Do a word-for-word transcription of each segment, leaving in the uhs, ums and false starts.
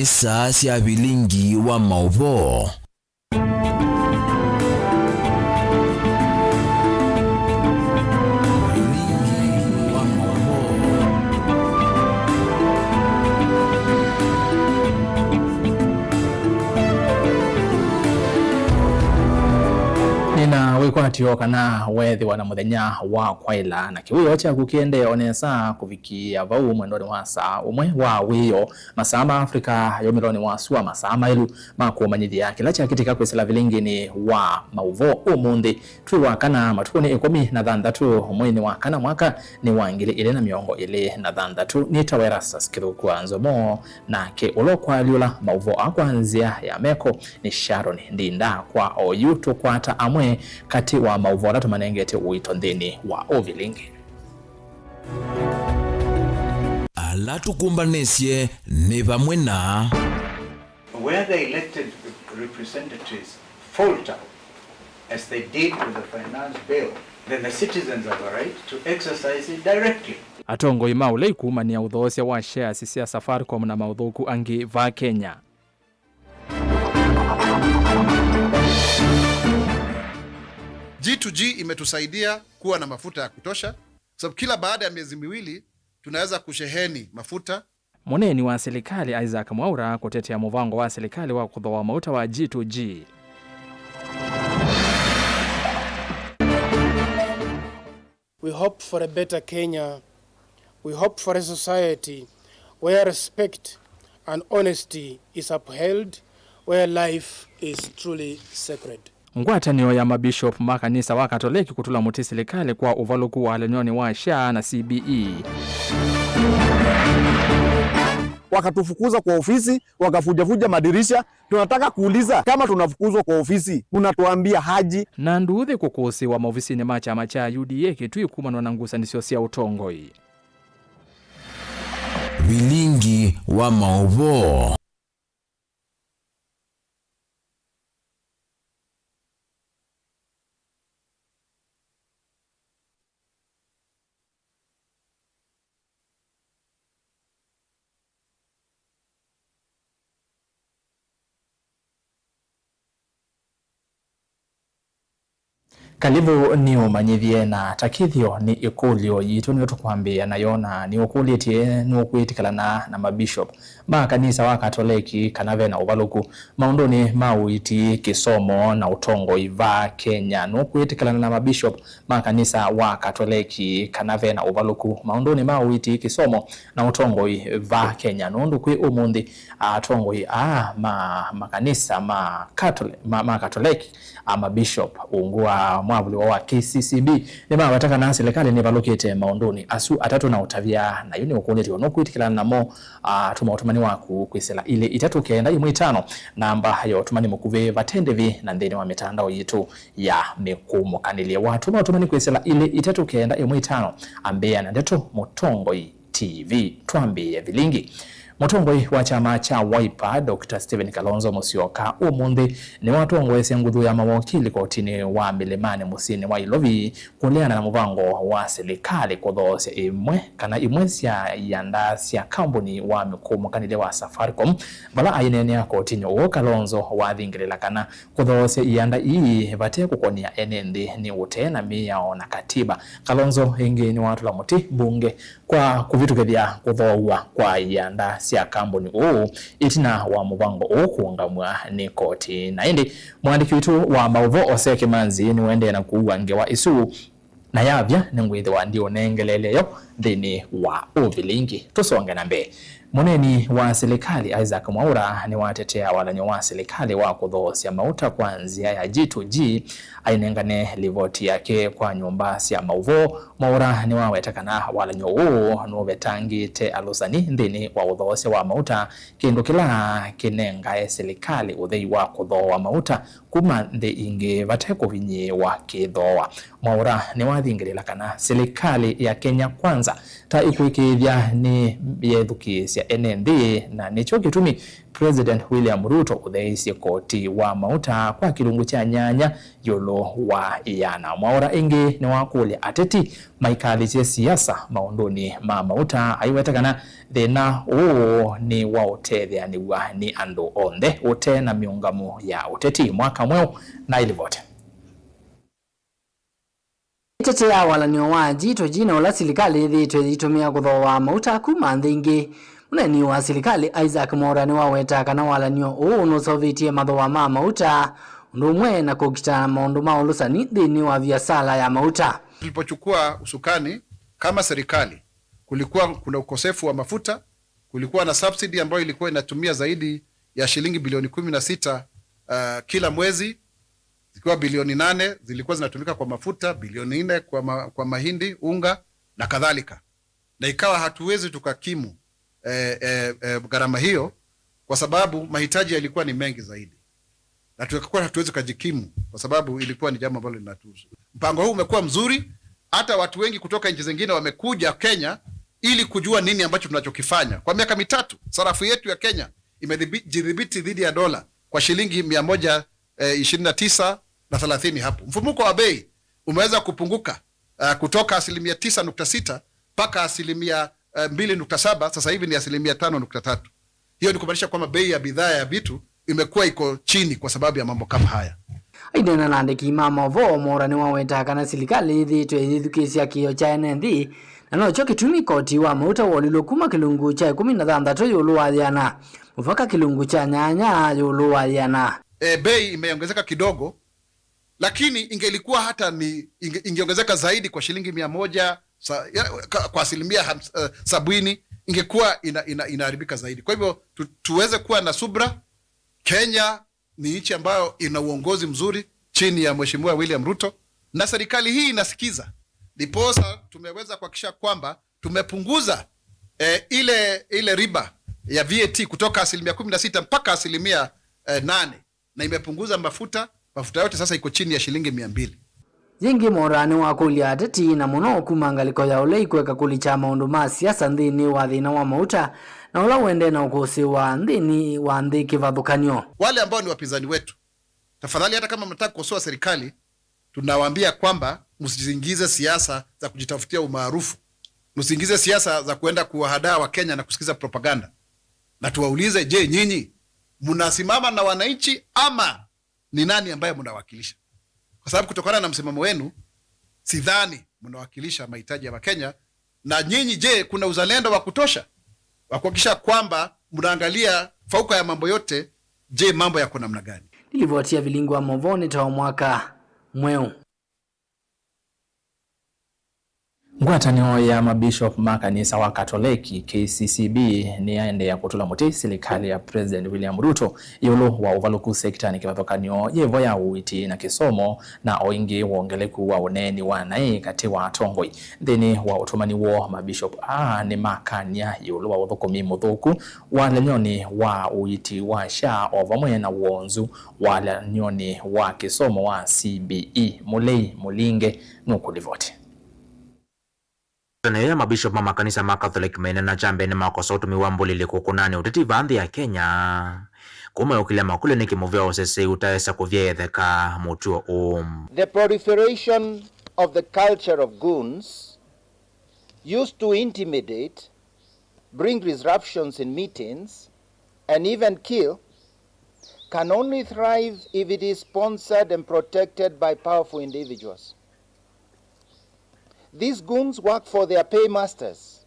Nĩ saa sya vilingi wa maũvoo. Vilingi wa maũvoo. Nĩna wĩkwatyo kana weethĩwa na mũthenya wa kwaĩla na kĩwĩoo kyaku kĩendee o nesa kũvikĩa vau mwendonĩ wa saa ũmwe wa wĩoo, masaa ma Africa yũmĩlonĩ wa sua, masaa maĩlu ma kũmanyĩthya kĩla kyakĩtĩka kwĩsĩla vilinginĩ wa maũvoo ũmũnthĩ. Twĩ wa kana, matukũ nĩ ĩkũmi na thanthatũ mweinĩ wa kana, mwaka nĩ wa ngili ilĩ na mĩongo ĩlĩ na thanthatũ. Nĩtawa Erastus Kĩthũkua Nzomo, nake ũla ũkwalyũla maũvoo aa kwa nzĩa ya meko nĩ Sharon Ndinda. Kwa oyu tũkwata amwe katĩ wa maũvoo ala tũmanengete ũito nthĩnĩ wa ũvilingi. Ala tũkũmbanĩsye nĩ vamwe na. Where the elected representatives falter, as they did with the finance bill, then the citizens have a right to exercise it directly. Atongoi ma ũlei kumanĩa ũthoosya wa shares sya Safaricom na maũthũku angĩ vaa Kenya. G to G imetusaidia kuwa na mafuta ya kutosha, sababu kila baada ya miezi miwili tunaweza kusheheni mafuta. Mũneeni wa silikalĩ Isaac Mwaura kũtetea mũvango wa silikalĩ wa kũthooa mauta wa G to G. We hope for a better Kenya. We hope for a society where respect and honesty is upheld, where life is truly sacred. Ngwatanĩo ya mabishop ma kanisa wa Katoleki kũtũla mũtĩ silikalĩ kwa ũvalũku wa alany'onĩ wa SHA na C B E. Wakatufukuza kwa ofisi, wakafujafuja madirisha. Tunataka kuuliza, kama tunafukuzwa kwa ofisi, mnatuambia aje? Na nduuthi kũkũsĩĩwa maovisinĩ ma kyama kya U D A Kitui kumanwa na ngusanĩsyo sya ũtongoi. Vilingi wa maũvoo. Kalivu nĩũmanyĩthye, na ta kĩthĩo nĩ ĩkũlyo yitũ nĩyo tũkwambĩĩa nayo, na nĩũkũlĩtye nũkwĩtĩkĩlana na mabishop ma kanisa wa Katoleki kana ve na ũvalũku maũndũnĩ ma ũiiti, kĩsomo na ũtongoi vaa Kenya. Nũkwĩtĩkĩlana na mabishop ma kanisa wa Katoleki kana ve na ũvalũku maũndũnĩ ma ũiiti, kĩsomo na ũtongoi vaa Kenya, nũndũ kwĩ ũmũnthĩ atongoi aa ma makanisa ma Katole-, ma, ma Katoleki, a mabishop, ungu wa mwavũlĩwa wa K C C B, nĩmaweta kana silikalĩ nĩvalũkĩte maũndũnĩ asu atatũ na ũtavya, na yu nĩũkũlĩtye nũkwĩtĩkĩlana namo. A, tũma ũtũmani waku kwĩsĩla ilĩ itatũ kenda ĩmwe itano, namba ya ũtũmani mũkuvĩ vate ndĩvi na nthĩnĩ wa mĩtandao yitũ ya mĩkũmũkanĩlye. Watũma ũtũmani kwĩsĩla ilĩ itatũ kenda ĩmwe itano, ambĩĩa na ndeto mũtongoi T V. Twambĩĩe vilingi. Mũtongoi wa kyama kya Wiper, Doctor Stephen Kalonzo Musyoka, ũmũnthĩ nĩwatongoesye nguthu ya mawokili kotinĩ wa Mĩlĩmanĩ mũsyĩnĩ wa Ilovi kũleana na mũvango wa silikalĩ kũthoosya ĩmwe kana imwe sya ianda sya kambuni wa mĩkũmũkanĩlye wa Safaricom. Vala aineenea kotinĩ ũũ, Kalonzo wathingĩlĩla kana kũthoosya ianda ii vate kũkony'a ene nthĩ nĩ ũtee na mĩao na katiba. Kalonzo ĩngĩ nĩwatũla mũtĩ mbunge kwa kũvĩtũkĩthya kũthoow'a kwa ianda sya kambuni ũũ ĩtina wa mũvango ũũ kũũngamw'a nĩ koti. Na ĩndĩ mũandĩki witũ wa maũvoo Osea Kĩmanzi nĩwaendee na kũua ngewa ĩsu, na yavya nĩngwĩthĩwa ndiũnengeleelye yo nthĩnĩ wa ũvilingi. Tũsonge na mbee. Mũneeni wa silikalĩ Isaac Mwaura nĩwatetea walany'o wa silikalĩ wa kũthoosya mauta kwa nzĩa ya G to G ainengane livoti yake kwa nyũmba sya maũvoo. Mwaura nĩwaweta kana walany'o ũũ nũvetangĩte alũsani nthĩnĩ wa ũthoosya wa mauta, kĩndũ kĩla kĩnengae silikalĩ ũthei wa kũthooa mauta kuma nthĩ ingĩ vate kũvinyĩĩwa kĩthooa. Mwaura nĩwathingĩlĩla kana silikalĩ ya Kenya Kwanza ta ĩkũĩkĩĩthya nĩyethukĩĩsya ene nthĩ, na nĩkyo kĩtumi President William Ruto ũtheeisye koti wa mauta kwa kĩlungu kya nyanya ĩũlũ wa ĩana. Mwaũra ĩngĩ nĩwakũlya ateti maikathĩkye siasa maũndũnĩ ma mauta, aiweta kana thĩna ũũ nĩ wa ũtetheanĩw'a nĩ andũ onthe ũte na mĩũngamo ya ũteti. Mwaka Mweũ na ĩlivoti. Ĩtetea walany'o wa G to G na ũla silikalĩ yĩthĩĩtwe yĩitũmĩa kũthooa mauta kuma nthĩ ingĩ. Mũneeni wa silikalĩ Isaac Mwaũra nĩwawetaa kana walany'o ũũ nũseũvĩtye mathooa ma mauta, ũndũ ũmwe na kũkita maũndũ ma ũlũsani nthĩnĩ wa viasala ya mauta. Tulipochukua usukani kama serikali, kulikuwa kuna ukosefu wa mafuta, kulikuwa na subsidy ambayo ilikuwa inatumia zaidi ya shilingi bilioni kumi na sita, uh, kila mwezi, zikiwa bilioni nane zilikuwa zinatumika kwa mafuta, bilioni nne kwa ma-, kwa mahindi, unga na kadhalika. Na ikawa hatuwezi tukakimu, eh, eh, eh, gharama hiyo kwa sababu mahitaji yalikuwa ni mengi zaidi. Na tulikuwa hatuwezi kujikimu kwa sababu ilikuwa ni jambo ambalo linatuhusu. Mpango huu umekuwa mzuri, hata watu wengi kutoka nchi zingine wamekuja Kenya ili kujua nini ambacho tunachokifanya. Kwa miaka mitatu, sarafu yetu ya Kenya imedhibi-, jidhibiti dhidi ya dola kwa shilingi mia moja, eh, ishirini na tisa na thelathini hapo. Mfumuko wa bei umeweza kupunguka, eh, kutoka asilimia tisa nukta sita mpaka asilimia, eh, mbili nukta saba, sasa hivi ni asilimia tano nukta tatu. Hiyo ni kumaanisha kwamba bei ya bidhaa ya vitu imekuwa iko chini kwa sababu ya mambo kama haya. Aineena na andĩki ma maũvoo, Mwaũra nĩwawetaa kana silikalĩ yĩthĩĩtwe ĩyĩthukĩĩsya kĩĩo kya ene nthĩ, na nokyo kĩtumi koti wa mauta wonilwe kuma kĩlungu kya ĩkũmi na thanthatũ ĩũlũ wa yĩana mũvaka kĩlungu kya nyanya ĩũlũ wa yĩana. E, bei imeongezeka kidogo, lakini ingelikuwa hata ni inge-, ingeongezeka zaidi kwa shilingi mia moja, sa-, ya, ka-, kwa asilimia hams-, eh, sabini, ingekuwa ina-, ina-, inaharibika zaidi. Kwa hivyo tu-, tuweze kuwa na subra. Kenya ni nchi ambayo ina uongozi mzuri chini ya Mheshimiwa William Ruto, na serikali hii inasikiza. Ndiposa tumeweza kuhakikisha kwamba tumepunguza, eh, ile, ile riba ya V A T kutoka asilimia kumi na sita mpaka asilimia, eh, nane, na imepunguza mafuta. Mafuta yote sasa iko chini ya shilingi mia mbili. Yĩngĩ, Mwaũra nĩwakũlya ateti, na mũno kuma ngalĩko ya ũla ikweka kũlikya maũndũ ma siasa nthĩnĩ wa thĩna wa mauta, na ũla ũendee na ũkũsĩĩwa nthĩnĩ wa nthĩ kĩvathũkany'o. Wale ambao ni wapinzani wetu, tafadhali, hata kama mnataka kukosoa serikali, tunawaambia kwamba msiingize siasa za kujitafutia umaarufu, msiingize siasa za kuenda kuwahadaa Wakenya na kusikiza propaganda. Na tuwaulize, je, nyinyi mnasimama na wananchi ama ni nani ambaye mnawakilisha? Kwa sababu kutokana na msimamo wenu, sidhani mnawakilisha mahitaji ya Wakenya. Na nyinyi, je, kuna uzalendo wa kutosha wa kuhakikisha kwamba mnaangalia fauka ya mambo yote? Je, mambo yako namna gani? Nĩ livoti ya Vilingi wa Maũvoo nĩ ta o Mwaka Mweũ. Ngwatanĩo ya mabishop ma kanisa wa Katoleki, K C C B, nĩyaendeea kũtũla mũtĩ silikalĩ ya President William Ruto ĩũlũ wa ũvalũku sekitanĩ kĩvathũkany'o, yĩvo ya ũiiti na kĩsomo, na o ĩngĩ wongeleku wa ũneeni wa naĩ katĩ wa atongoi. Nthĩnĩ wa ũtũmani woo, mabishop aa nĩmakany'a ĩũlũ wa ũthũkũmi mũthũku walany'onĩ wa ũiiti wa SHA, o vamwe na wonzu walany'onĩ wa kĩsomo wa C B E. Mũlei Mũlinge nũkũlivoti. Ngwatanĩo ya mabishop ma makanisa ma Catholic maineena kya mbee nĩmakosa ũtũmi wa mbũlĩlĩ kũkũnanĩa ũteti vaa nthĩ ya Kenya, kũu mayũkĩlya makũlyo nĩkĩ mũvĩa wa ũseseĩ ũtaesa kũvyaĩtheka mũtuo ũũ. The proliferation of the culture of goons used to intimidate, bring disruptions in meetings, and even kill, can only thrive if it is sponsored and protected by powerful individuals. These goons work for their paymasters,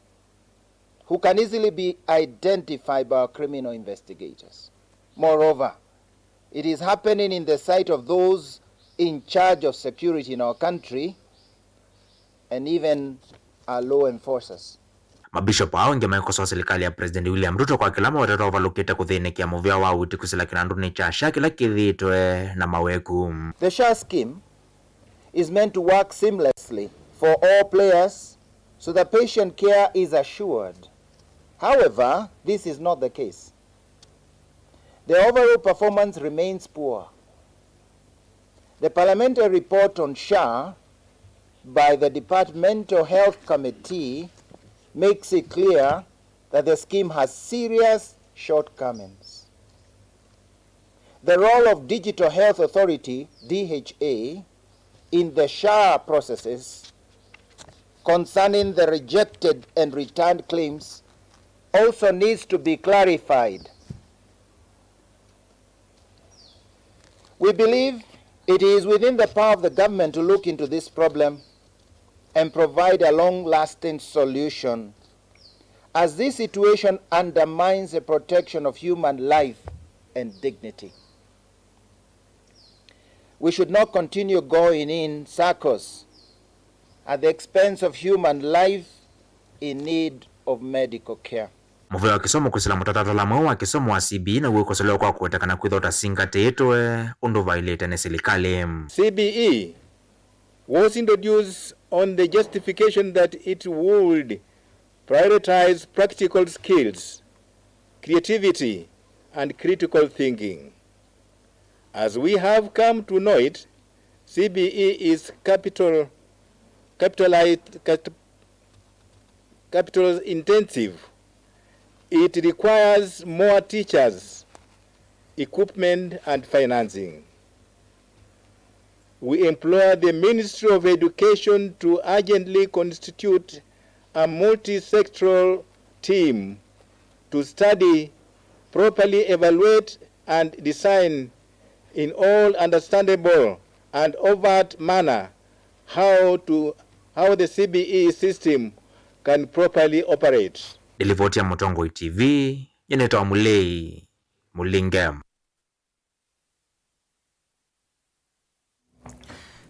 who can easily be identified by our criminal investigators. Moreover, it is happening in the sight of those in charge of security in our country and even our law enforcers. Mabishop aa ĩngĩ maikosoa silikalĩ ya President William Ruto kwa kĩla mawetete ũvalũkĩte kũthĩnĩkĩa mũvĩa wa ũiiti kwĩsĩla kĩnandũnĩ kya SHA kĩla kĩthĩĩtwe na maweku. The SHA scheme is meant to work seamlessly for all players so that patient care is assured. However, this is not the case. The overall performance remains poor. The parliamentary report on SHA by the Departmental Health Committee makes it clear that the scheme has serious shortcomings. The role of Digital Health Authority, D H A, in the SHA processes concerning the rejected and returned claims also needs to be clarified. We believe it is within the power of the government to look into this problem and provide a long-lasting solution, as this situation undermines the protection of human life and dignity. We should not continue going in circles at the expense of human life in need of medical care. Mũvĩa wa kĩsomo kwĩsĩla mũtalatala mweũ wa kĩsomo wa C B E naw'o ũkosolewa kwa kũweta kana kwĩthwa ũtasingatĩĩtwe ũndũ vaĩlĩte nĩ silikalĩ. C B E was introduced on the justification that it would prioritize practical skills, creativity, and critical thinking. As we have come to know it, C B E is capital, capitalized, cat-, capital intensive. It requires more teachers, equipment, and financing. We implore the Ministry of Education to urgently constitute a multi-sectoral team to study, properly evaluate, and design in all understandable and overt manner how to, how the C B E system can properly operate. Nĩ livoti ya Mũtongoi T V, nyie nĩtawa Mũlei Mũlinge.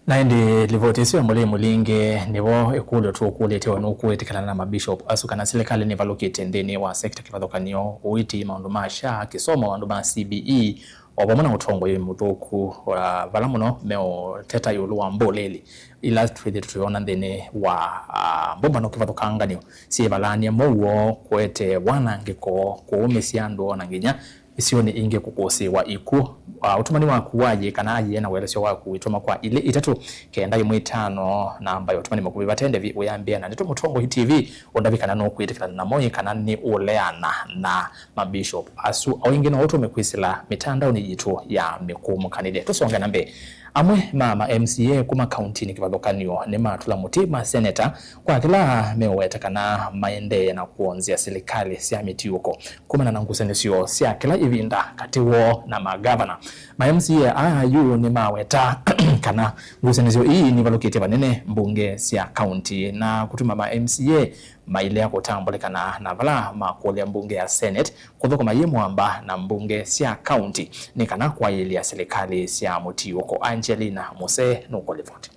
Na ĩndĩ livoti ĩsu ya Mũlei Mũlinge nĩvo ĩkũlyo tũũkũlĩtye we nũkwĩtĩkĩlana na mabishop asu kana silikalĩ nĩvalũkĩte nthĩnĩ wa sekta kĩvathũkany'o, ũiiti, maũndũ ma SHA, kĩsomo, maũndũ ma C B E, o vamwe na ũtongoi mũthũku, ah, vala mũno meũteta ĩũlũ wa mbũlĩli ila twĩthĩĩtwe tũyona nthĩnĩ wa, ah, mbũmbano kĩvathũkangan'yo syĩvalany'a mũuo, kũete wanangĩko, kũũmĩsya andũ, o na nginya isionĩ ingĩ kũkũsĩĩwa ikw'ũ. Ah, ũtũmani waku wa yĩĩ kana ayĩe na ũelesyo waku wĩtũma kwa ilĩ itatũ kenda ĩmwe itano, namba ya ũtũmani mũkuvĩ vate ndevi ũyambĩa na ndeto. Mũtongoi T V, ũndavye kana nũkwĩtĩkĩlana namo ĩ kana nĩ ũleana na mabishop asu. O ĩngĩ no ũtũme kwĩsĩla mĩtandaonĩ yitũ ya mĩkũmũkanĩlye. Tũsonge na mbee. Amwe ma ma M C A kuma kauntinĩ kĩvathũkan'yo nĩmatũla mũtĩ ma seneta kwa kĩla meũweta kana maendee na kwonzea silikalĩ sya mĩtiũko kumana na ngusanĩsyo sya kĩla ĩvinda katĩ woo na magavana. Ma M C A aa yu nĩmaweta kana ngusanĩsyo ii nivalũkĩtye vanene mbunge sya kaunti na kũtuma ma M C A mailea kũtambũlĩkana na vala makũlya mbunge ya Senate kũthũkũma yĩ mwamba na mbunge sya kaunti nĩ kana kwaĩlya silikalĩ sya mũtiũko. Angelina Musee nũkũlivoti.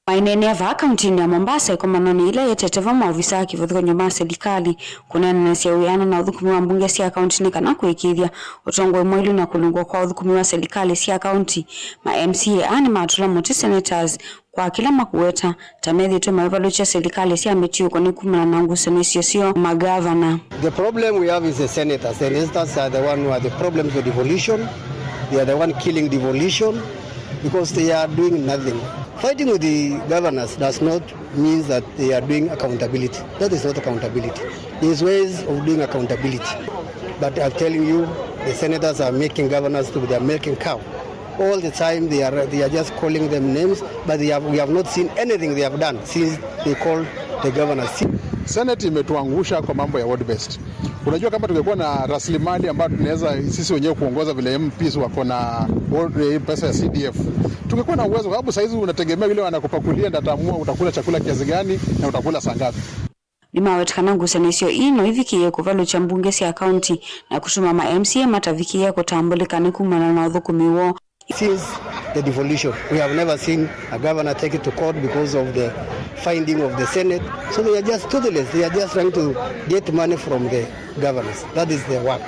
Maineenea vaa kauntinĩ ya Mombasa ĩkomanonĩ yĩla yetete vamwe maovisa a kĩvathũkany'o ma silikalĩ kũneenanĩsya wĩano na ũthũkũmi wa mbunge sya kaunti nĩ kana kũĩkĩĩthya ũtongoi mwaĩlu na kũlũngwa kwa ũthũkũmi wa silikalĩ sya kaunti. Ma M C A aa nĩmatũla mũtĩ senators kwa kĩla makũweta ta methĩĩtwe maivalũkya silikalĩ sya mĩtiũko nĩ kumana na ngusanĩsyo syoo na magavana. The problem we have is the senators. The senators are the one who are the problems of devolution. They are the one killing devolution because they are doing nothing. Fighting with the governors does not mean that they are doing accountability. That is not accountability. There is ways of doing accountability. But I'm telling you, the senators are making governors to be their milking cow. All the time they are, they are just calling them names, but they have, we have not seen anything they have done since they called the governor. Senate imetuangusha kwa mambo ya ward based. Unajua, kama tungekuwa na rasilimali ambayo tunaweza sisi wenyewe kuongoza vile M Ps wako na ward, eh, pesa ya C D F, tungekuwa na uwezo, sababu saizi unategemea yule anakupakulia ndiye ataamua utakula chakula kiasi gani na utakula saa ngapi. Nĩmaweta kana ngusanĩsyo ii no ivikĩĩe kũvalũkya mbunge sya kaunti na kũtuma ma M C A matavikĩĩa kũtambũlĩka nĩ kumana na ũthũkũmi woo. Since the devolution, we have never seen a governor take it to court because of the finding of the Senate. So they are just toothless. They are just trying to get money from the governors. That is their work.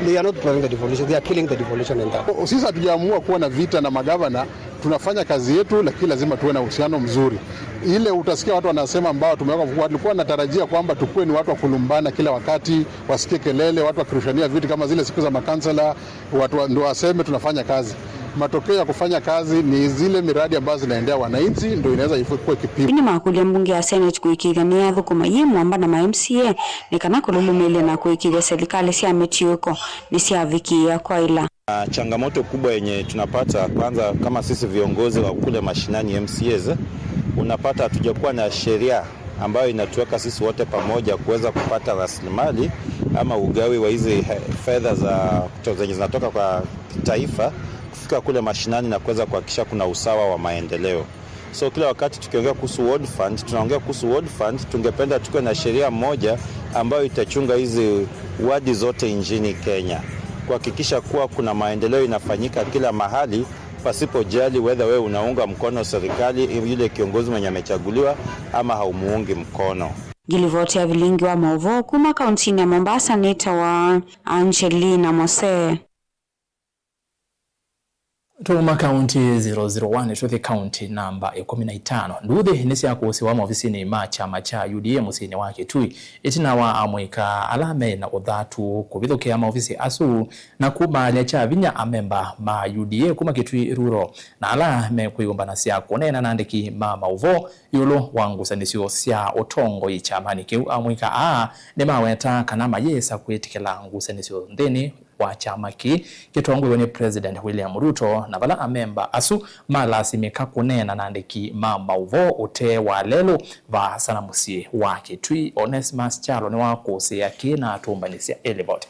They are not preventing the devolution. They are killing the devolution in town. Sisi hatujaamua kuwa na vita na magavana. Tunafanya kazi yetu, lakini lazima tuwe na uhusiano mzuri. Ile utasikia watu wanasema ambao tumeweka, walikuwa wanatarajia kwamba tukuwe ni watu wa kulumbana kila wakati, wasikie kelele, watu wakirushania viti kama zile siku za makansela, watu wa, ndio waseme tunafanya kazi. Matokeo ya kufanya kazi ni zile miradi ambazo zinaendea wananchi, ndio inaweza ifu-, kuwa kipimo. Nĩmakũlya mbunge ya Senate kũĩkĩĩthya nĩyathũkũma yĩ mũamba na ma M C A nĩ kana kũlũlũmĩĩlya na kũĩkĩĩthya silikalĩ sya mĩtiũko nĩsyavikĩĩa kwaĩla. Ah, changamoto kubwa yenye tunapata, kwanza, kama sisi viongozi wa kule mashinani, M C As, unapata hatujakuwa na sheria ambayo inatuweka sisi wote pamoja kuweza kupata rasilimali ama ugawi wa hizi, eh, fedha za kuto-, zenye zinatoka kwa taifa kufika kule mashinani na kuweza kuhakikisha kuna usawa wa maendeleo. So kila wakati tukiongea kuhusu Ward Fund, tunaongea kuhusu Ward Fund, tungependa tukiwe na sheria moja ambayo itachunga hizi wadi zote nchini Kenya, kuhakikisha kuwa kuna maendeleo inafanyika kila mahali, pasipojali whether wewe unaunga mkono serikali, yule kiongozi mwenye amechaguliwa, ama haumuungi mkono. Ngilivoti ya vilingi wa maũvoo kuma kauntinĩ ya Mombasa nĩtawa Angelina Mose. Tũuma kaunti zero zero one, tũthi kaunti namba ĩkũmi na itano. Nduuthĩ nĩsyakũsĩwa maovisinĩ ma kyama kya U D A mũsyĩnĩ wa Kitui, ĩtina wa amũika ala me na ũthatu kũvithũkĩa maovisi asu na kumaalya kya vinya amemba ma U D A kuma Kitui Rural, na ala mekwĩyũmbanasya kũneena na andĩki ma maũvoo ĩũlũ wa ngusanĩsyo sya ũtongoi kyamanĩ kĩu. Amũika aa nĩmaweta kana mayĩsa kwĩtĩkĩla ngusanĩsyo nthĩnĩ wa kyama kĩĩ kĩtongoew'e nĩ President William Ruto, na vala amemba asu malasimĩka kũneena na andĩki ma maũvoo ũtee wa lelũ vaasa na mũsyĩ wa Kitui. Onesimus Kyalo nĩwakũsĩĩa kĩĩ na atũmbanĩsya ĩlivoti.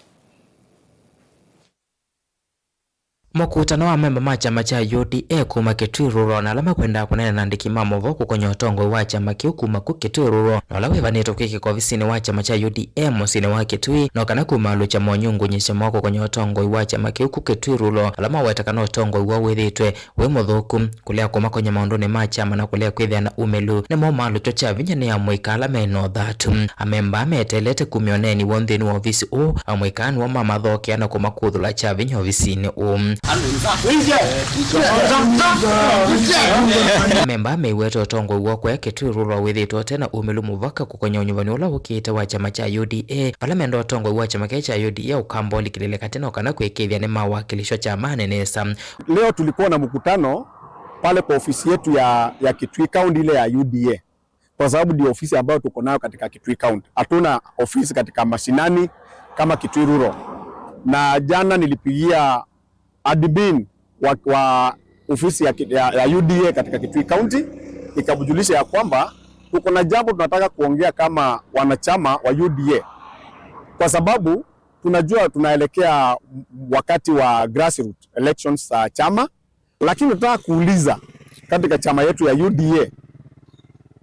Mũkutano wa amemba ma kyama kya U D A kuma Kitui Rural na ala makwendaa kũneena na andĩki ma maũvoo kũkonya ũtongoi wa kyama kĩu kuma ku Kitui Rural, na ũla wĩvanĩtwe kwĩkĩka ovisinĩ wa kyama kya U D A mũsyĩnĩ wa Kitui, no kana kumaalũkya monyungunyĩsyo moo kũkonya ũtongoi wa kyama kĩu ku Kitui Rural, ala maweta kana ũtongoi woo wĩthĩĩtwe wĩ mũthũku, kũlea kũmakonya maũndũnĩ ma kyama na kũlea kwĩthĩa na umĩlu, nĩmo maalũkywa kya vinya nĩ amũika ala me na ũthatu. Amemba meteelete kumya ũneeni woo nthĩnĩ wa ovisi ũũ, amũika nĩmo mamathokea na kũmakuthũla kya vinya ovisinĩ ũũ. Amemba meiweta ũtongoi woo kũya Kitui Rural wĩthĩĩtwe ũte na umĩlu mũvaka kũkonya ũnyuvani ũla ũkĩte wa kyama kya U D A, vala menda ũtongoi wa kyama kĩĩ kya U D A ũkamba ũlikĩlĩle katĩ no kana kwĩkĩĩthya nĩmawakilishwa kyamanĩ nesa. Leo tulikuwa na mkutano pale kwa ofisi yetu ya, ya Kitui County, ile ya U D A, kwa sababu ndio ofisi ambayo tuko nayo katika Kitui County. Hatuna ofisi katika mashinani kama Kitui Rural. Na jana nilipigia admin wa, wa ofisi ya, ki- ya, ya U D A katika Kitui County, nikamjulisha ya kwamba tuko na jambo tunataka kuongea kama wanachama wa U D A, kwa sababu tunajua tunaelekea wakati wa grassroots elections za chama, lakini tunataka kuuliza, katika chama yetu ya U D A,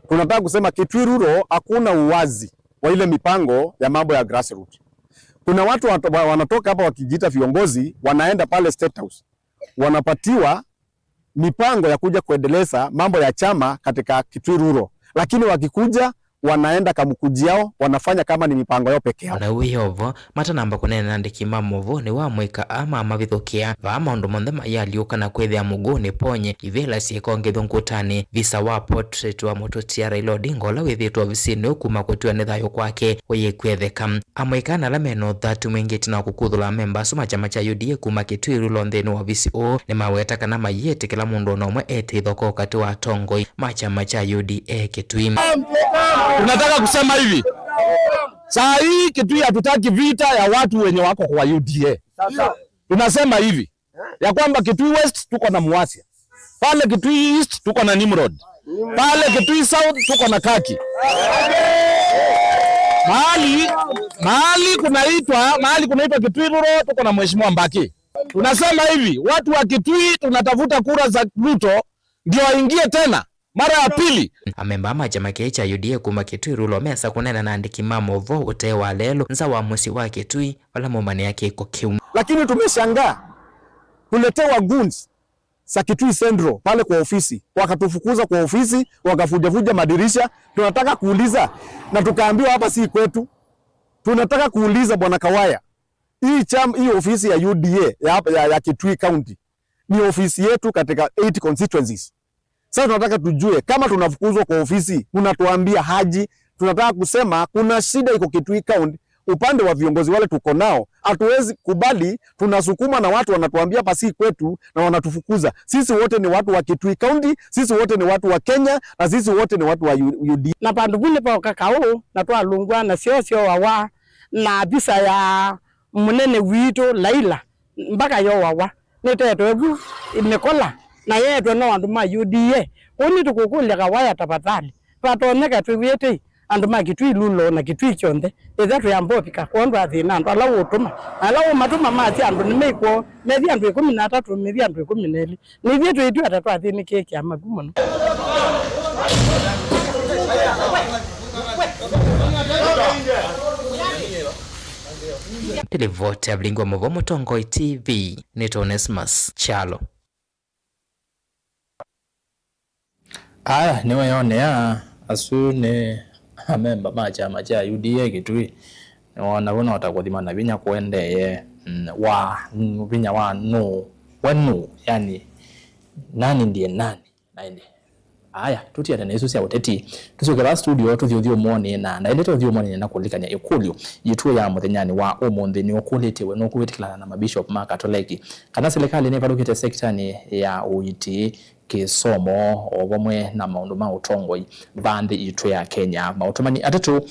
tunataka kusema Kitui Rural hakuna uwazi wa ile mipango ya mambo ya grassroots. Kuna watu wat- wa- wanatoka hapa wakijiita viongozi, wanaenda pale State House, wanapatiwa mipango ya kuja kuendeleza mambo ya chama katika Kitui Rural, lakini wakikuja wanaenda kamkuji yao, wanafanya kama ni mipango yao peke yao. Ona wĩ o vo, matanamba kũneena na andĩki ma maũvoo, nĩw'o amũika aa mamavithũkĩa. Vaa maũndũ monthe mayaalyũka na kwĩthĩa mũguũnĩ ponye, ivĩla syĩkongethw'e ngũtanĩ, visa wa portrait wa mũtũtia Raila Odinga ũla wĩthĩĩtwe ovisinĩ ũũ kuma kũtw'a nĩ thayũ kwake ũyĩkwetheka. Amũika na ala me na ũthatu mwingĩ ĩtina wa kũkuthũla amemba asu ma kyama kya U D A kuma Kitui Rural nthĩnĩ wa ovisi ũũ, nĩmaweta kana mayĩtĩkĩla mũndũ o na ũmwe ete ithokoo katĩ wa atongoi ma kyama kya U D A Kitui. Tunataka kusema hivi, saa hii Kitui hatutaki vita ya watu wenye wako kwa U D A. Tunasema hivi ya kwamba Kitui West tuko na Muasia, pale Kitui East tuko na Nimrod, pale Kitui South tuko na Kaki, mahali mahali kunaitwa mahali kunaitwa Kitui Rural tuko na Mheshimiwa Mbaki. Tunasema hivi, watu wa Kitui, tunatafuta kura za Ruto ndio aingie tena mara ya pili. Amemba ma kyama kĩĩ kya U D A kuma Kitui Rural mesa kũneena na andĩki ma maũvoo ũtee wa lelũ nza wa mũsyĩ wa Kitui vala maumanĩa kĩko kĩu. Lakini tumeshangaa kuletewa goons za Kitui Central pale kwa ofisi, wakatufukuza kwa ofisi, wakavujavuja madirisha. Tunataka kuuliza, na tukaambiwa hapa si kwetu. Tunataka kuuliza Bwana Kawaya, hii cham, hii ofisi ya U D A ya, ya, ya Kitui County ni ofisi yetu katika eight constituencies. Sasa tunataka tujue, kama tunafukuzwa kwa ofisi, mnatuambia haji. Tunataka kusema kuna shida iko Kitui County, upande wa viongozi wale tuko nao, hatuwezi kubali tunasukumwa na watu wanatuambia hapa si kwetu na wanatufukuza. Sisi wote ni watu wa Kitui County, sisi wote ni watu wa Kenya, na sisi wote ni watu wa U-, U D A. Na vandũ vu nĩvooka kaũ, na twalũngw'a na syoo syooawa, na visa ya mũnene witũ Laila mbaka yoawa, nĩtetwe vu mĩkola, na yeetwe no andũ ma U D A. Kũu nĩtũkũkũlya Kawaya tafadhali, twatonyeka twĩw'ĩe tei andũ ma Kitui Lulo na Kitui kyonthe, ĩtha twĩamba ũvika kwondũ wa thĩna andũ ala ũũtũma, na ala ũũmatũma masya andũ nĩmeikw'o, methi andũ ĩkũmi na atatũ, methi andũ ĩkũmi na elĩ. Nĩthyĩ twĩtw'a ta twathĩnĩkĩe kĩama vu mũno. Nĩ livoti ya Vilingi wa Mũvoo Mũtongoi T V, nĩtwa Onesmus Kyalo. Aya, nĩweyonea, asu nĩ amemba ma kyama kya U D A Kitui. Nĩwona vu no ta kũthima na vinya kũendee, mm, wa, mm, vinya wa nũ, we nũ, yani, nani ndiye nani, na ĩndĩ. Aya, tũtiane na isu sya ũteti, tũsyoke vaa studio tũthi ũthyũmũonĩ, na ndaendete ũthyũmũonĩ nĩna kũlikany'a ĩkũlyo yitũ ya mũthenyanĩ wa ũmũnthĩ nĩũkũlĩtye we nũkwĩtĩkĩlana na mabishop ma Katoleki kana silikalĩ nĩvalũkĩte sektanĩ ya ũiiti, kĩsomo, o vamwe na maũndũ ma ũtongoi vaa nthĩ yitũ ya Kenya. Maũtũmani atatũ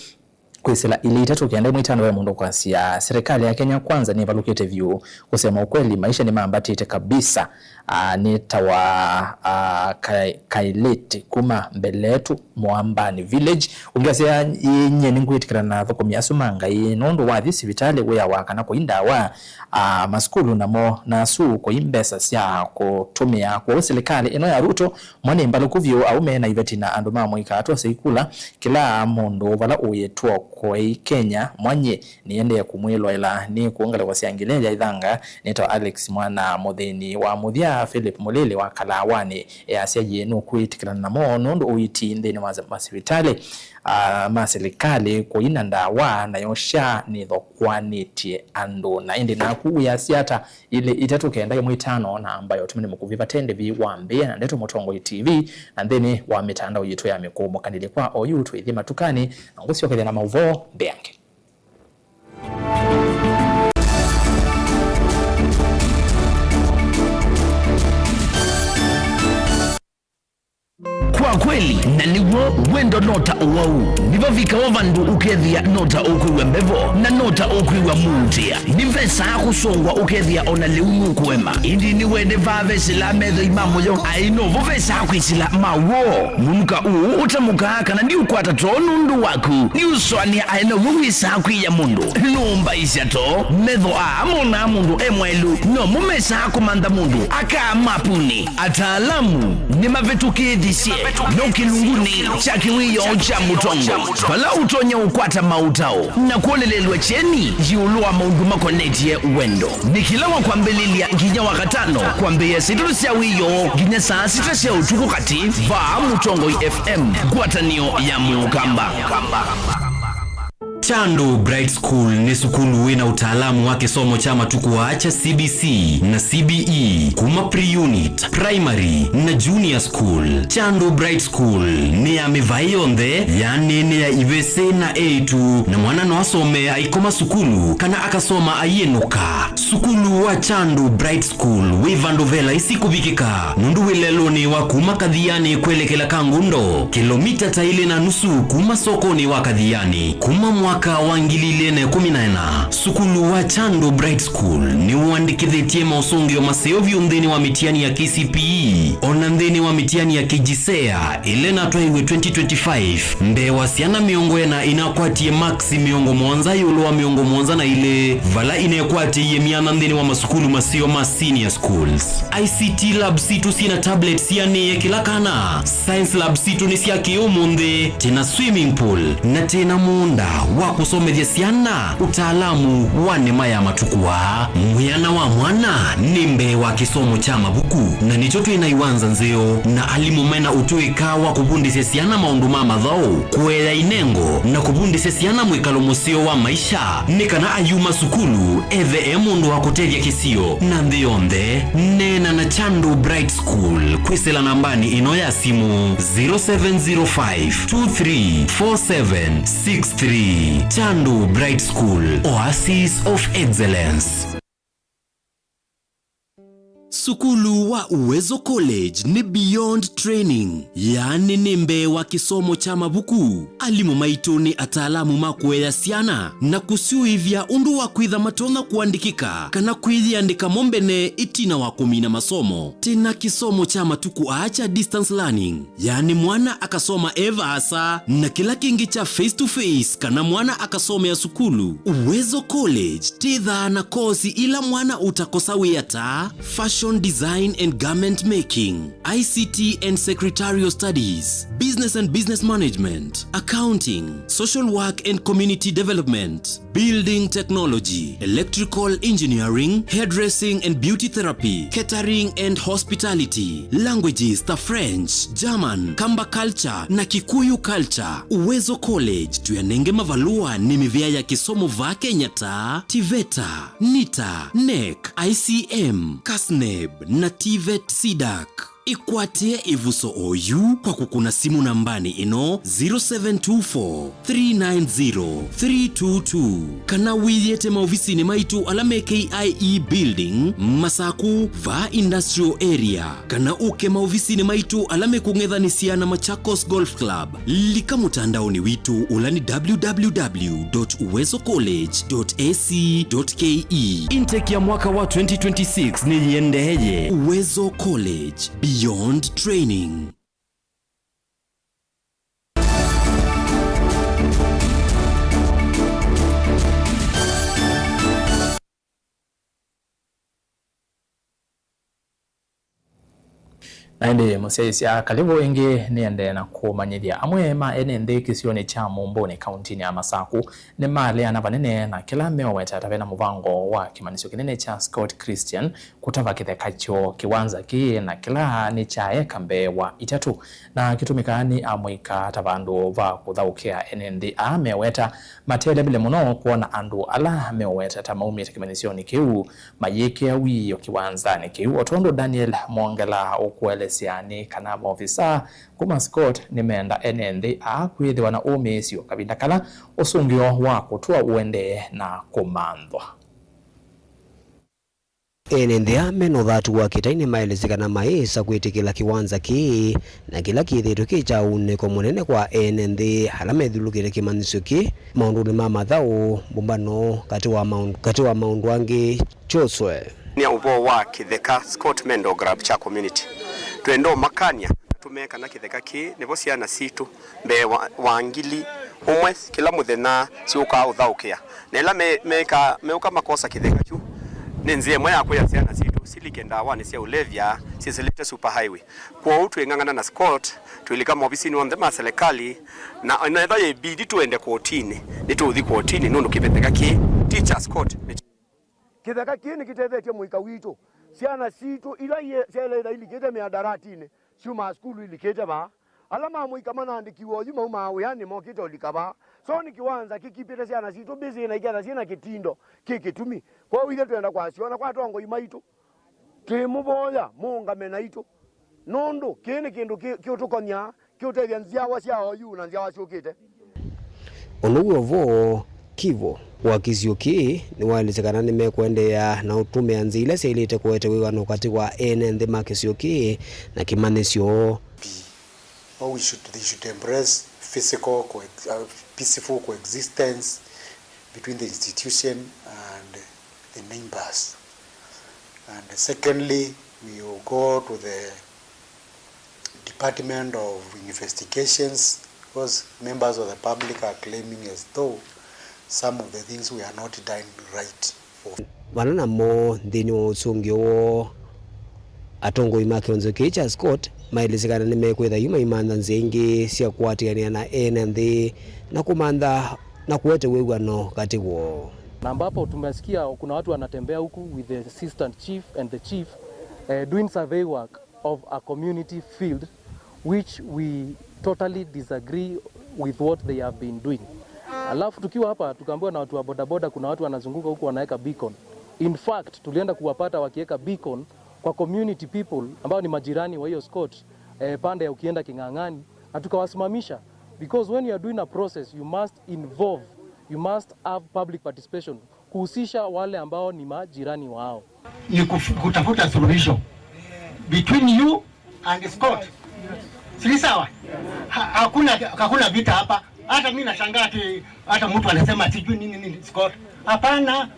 kwĩsĩla ilĩ itatũ kenda ĩmwe itano ve mũndũ kwasya, serikali ya Kenya Kwanza nĩvalũkĩte vyũ. Kusema ukweli, maisha nĩmambatĩte kabisa. Ah, nĩ ta wa, ah, ka-, kailĩti kuma mbele yetu Mwambani Village. Ũngĩ asya, "Ĩĩ, nyie nĩngwĩtĩkĩla na athũkũmi asu ma Ngai, nũndũ wathi sivitalĩ wĩawa kana kũi ndawa, ah, masukulu namo nasu kũi mbesa sya kũtũmĩa." Kwoou silikalĩ ĩno ya Ruto, mwa nĩ mbalũku vyũ, aũme na iveti na andũ ma mũika twose ikula, kĩla mũndũ vala ũĩ twokoei Kenya, mwanyie nĩendee kũmwĩloela. Nĩ kũũ ngalĩko sya Ngilea ya ithanga, nĩtawa Alex Mwana Mũthĩni wa mũthya, Philip Mũlĩlĩ wa Kalawanĩ easya, yĩĩ nũkwĩtĩkĩlana namo nũndũ ũiiti nthĩnĩ wa masivitalĩ, ah, ma silikalĩ kũi na ndawa, nayo SHA nĩthokwanĩtye andũ. Na ĩndĩ naku wĩasya ata? Ilĩ itatũ kenda ĩmwe itano, na namba ya ũtũmani mũkuvĩ vate ndĩvi wa Mbĩa na Ndeto Mũtongoi T V, na nthĩnĩ wa mĩtandao yitũ ya mĩkũũmũkanĩlye. Kwa oyu twĩthĩ matukanĩ, na ngũsyokethya na maũvoo mbeange. Kwa kweli, na nĩw'o, wendo no ta ũwau. Nĩvavikawa vandũ ũkethĩa no ta ũkwĩw'a mbevo, na no ta ũkwĩw'a mũutĩa. Nĩvesaa kũsongwa ũkethĩa o na lĩu nũkũema. Ĩndĩ nĩwende vaa vesĩlaa methoi ma mũyo, aĩ novo vesaa kwĩsĩla ma w'o. Mũnuka ũũ ũtamũkaa kana ndiũkwata too nũndũ waku. Nĩũsũanĩa aĩ naw'o wĩsaa kwĩya mũndũ. Nũmbaisya too, metho aa monaa mũndũ e mwaĩlu, nomo mesaa kũmantha mũndũ akaa mapuni. Ataalamu nĩmavĩtũkĩĩthisye no kĩlungunĩ kya kĩwĩoo kya mũtongoi, vala ũtonya ũkwata maũtao na kwonelelw'a kyeni ĩũlũ wa maũndũ makonetye wendo. Nĩ kĩla wa kwambĩlĩlya nginya wa katano, kwambĩĩa saa itatũ sya wĩoo nginya saa sita sya ũtukũ katĩ, vaa Mũtongoi F M, ngwatanĩo ya Mũkamba. Chandu Bright School nĩ sukulu wĩ na ũtaalamu wa kĩsomo kya matukũ aa kya C B C na C B E, kuma pre-unit, primary, na junior school. Chandu Bright School nĩ ya mĩvaĩ yonthe, yaani nĩ ya ivĩsĩ na eĩtu, na mwana no asome aikoma sukulu kana akasoma aiĩnũka. Sukulu wa Chandu Bright School wĩ vandũ ve laisi kũvikĩka, nũndũ wĩ lelũnĩ wa kuma Kathiani kwelekela Kangundo, kĩlomita ta ilĩ na nusu kuma sokonĩ wa Kathiani. Kuma mwaka wa ngili ilĩ na ĩkũmi na ĩna, sukulu wa Chandu Bright School nĩũandĩkĩthĩtye maũsũngĩo maseo vyũ nthĩnĩ wa mĩtiani ya K C P E, o na nthĩnĩ wa mĩtiani ya K J S E A, ĩla ĩnatwaiwe twenty twenty-five. Mbee wa syana mĩongo ĩna inakwatie maksi mĩongo mũonza ĩũlũ wa mĩongo mũonza na ilĩ, vala inekwatĩie myanya nthĩnĩ wa masukulu maseo ma senior schools. I C T lab sitũ syĩ na tablets sianĩe kĩla kana. Science lab sitũ nĩ sya kĩ-ũmũnthĩ, twĩ na swimming pool, na twĩ na mũũnda wa kũsomethya syana ũtaalamu wa nĩma ya matukũ aa. Mwĩana wa mwana nĩ mbee wa kĩsomo kya mavuku, na nĩkyo twĩ na iwanza nzeo na alimũ me na ũtũĩka wa kũvundĩsya syana maũndũ ma mathaũ, kũea inengo, na kũvundĩsya syana mwĩkalo mũseo wa maisha, nĩ kana ayuma sukulu ethe e mũndũ wa kũtethya kĩsio na nthĩ yonthe. Neena na Chandu Bright School kwĩsĩla nambanĩ ĩno ya simũ, zero seven zero five two three four seven six three. Chandu Bright School, Oasis of Excellence. Sukulu wa Uwezo College nĩ beyond training, yaani nĩ mbee wa kĩsomo kya mavuku. Alimũ maitũ nĩ ataalamu ma kũea syana na kũsyũĩvya ũndũ wa kwĩtha matonya kũandĩkĩka kana kwĩyĩandĩka mo mbene ĩtina wa kũmina masomo. Twĩ na kĩsomo kya matukũ aa kya distance learning, yaani mwana akasoma e vaasa, na kĩla kĩngĩ kya face to face kana mwana akasomea sukulu. Uwezo College twĩthaa na kosi ila mwana ũtakosa wĩa ta fashion design and garment making, I C T and secretarial studies, business and business management, accounting, social work and community development, building technology, electrical engineering, hairdressing and beauty therapy, catering and hospitality, languages ta French, German, Kamba culture na Kikuyu culture. Uwezo College tũyanenge mavalũa nĩ mĩvĩa ya kĩsomo vaa Kenya ta TVETA, NITA, NEC, I C M, CASNEB na TVET CDAC. Ĩkwatĩe ĩvuso oyu kwa kũkũna simũ nambanĩ ĩno, zero seven two four, three nine zero, three two two, kana wĩyĩte maovisinĩ maitũ ala me K I E Building, Masaku, vaa Industrial Area, kana ũke maovisinĩ maitũ ala me kũng'ethanĩsya na Machakos Golf Club. Lika mũtandaonĩ witũ ũla nĩ www dot uwezo college dot ac dot ke. Intake ya mwaka wa twenty twenty-six nĩyĩendeeye. Uwezo College, beyond training. Na ĩndĩ mũsyaĩĩsya, kalĩvũ ĩngĩ nĩendee na kũmanyĩthya amwe ma ene nthĩ kĩsionĩ kya Mũmbũnĩ, kauntinĩ ya Masaku, nĩmaleana vanene na kĩla meũweta ta vena mũvango wa kĩmanyĩsyo kĩnene kya Scott Christian kũtava kĩtheka kyoo. Kĩwanza kĩĩ na kĩla nĩ kya eka mbee wa itatũ, na kĩtũmĩkaa nĩ amũika ta vandũ va kũthaũkĩa ene nthĩ aa meũweta. Matelemile mũno kwona andũ ala meũweta ta maumĩte kĩmanyĩsyonĩ kĩu mayĩkĩa wiio kĩwanzanĩ kĩu. O tondũ Daniel Mwongela ũkũelesya nĩ kana maovisaa kuma Scott nĩmenda ene nthĩ aa kwĩthĩwa na ũmĩĩsyo kavinda kala ũsũngĩo wa kũtũa ũendee na kũmanthwa. Ene nthĩ aa mena ũthatu wa kĩtai nĩmaelesye kana mayĩsa kwĩtĩkĩla kĩwanza kĩĩ, na kĩla kĩthĩĩtwe kĩ kya ũunĩko mũnene kwa ene nthĩ ala methulũkĩte kĩmanyĩsyo kĩĩ maũndũnĩ ma mathaũ, mbũmbano, katĩ wa maũndũ, katĩ wa maũndũ angĩ. Kyoswe. Nĩ ũvoo wa kĩtheka Scott Mendograb kya community. Twenda ũmakany'a na tũmee kana kĩtheka kĩĩ nĩvo syana sitũ mbee wa, wa ngili ũmwe kĩla mũthenya syũkaa ũthaũkĩa. Na ĩla me-, meka, meũka makosa kĩtheka kyu, nĩ nzĩa ĩmwe ya kwĩa syana sitũ silike ndawanĩ sya ũlevya syĩsĩlĩte super highway. Kwoou twĩng'ang'ana na Scott, twĩlika maovisinĩ onthe ma selekalĩ, na ona ethwa yĩbidi tũende kotinĩ, nĩtũũthi kotinĩ nũndũ kĩtheka kĩĩ ti kya Scott, nĩ Kĩtheka kĩĩ nĩkĩtetheetye mũika witũ. Syana sitũ ila iye-, syaĩle ĩtha ilikĩte mĩandaratinĩ, syumaa sukulu ilikĩte vaa. Ala ma mũika manaandĩkiwe oyu maumaa wĩanĩ mokĩte ũlika vaa. So nĩ kĩwanza kĩkipĩte syana sitũ busy na iketha syĩ na kĩtindo kĩ kĩtumi. Kwoou ithyĩ twenda kwasya ona kwa atongoi maitũ, twĩmũvoya mũũngame naitũ. Nũndũ kĩĩ nĩ kĩndũ kĩ-, kĩũtũkony'a, kĩũtethya nzyawa sya oyu na nzyawa syũkĩte. Ũndũ wĩ o vo, Kivo wa kĩsio kĩĩ nĩwaelesya kana nĩmekũendeea na ũtũmĩa nzĩa ila syaĩlĩte kũete wĩw'ano katĩ wa ene nthĩ ma kĩsio kĩĩ na kĩmanyĩsyo. How we should, they should embrace physical coex-, uh, peaceful coexistence between the institution and the neighbors. And secondly, we will go to the Department of Investigations, because members of the public are claiming as though some of the things we are not done right for. Vana namo nthĩnĩ wa ũsũngĩo woo, atongoi ma kĩonzo kĩĩ kya Scott maelesye kana nĩmekwĩtha yu maimantha nzĩa ingĩ sya kũatĩanĩa na ene nthĩ na kũmantha na kũete wĩw'ano katĩ woo. Na ambapo tumesikia kuna watu wanatembea huku with the assistant chief and the chief, eh, doing survey work of a community field which we totally disagree with what they have been doing. Alafu tukiwa hapa tukaambiwa na watu wa bodaboda kuna watu wanazunguka huku wanaweka beacon. In fact, tulienda kuwapata wakiweka beacon kwa community people ambao ni majirani wa hiyo Scott, eh, pande ya ukienda King'ang'ani, na tukawasimamisha, because when you are doing a process, you must involve You must have public participation, kuhusisha wale ambao ni majirani wao. Ni kuf- kutafuta suluhisho between you and Scott. Si sawa? Ha- Hakuna hakuna vita hapa. Hata mimi nashangaa ati hata mtu anasema sijui nini nini Scott. Hapana,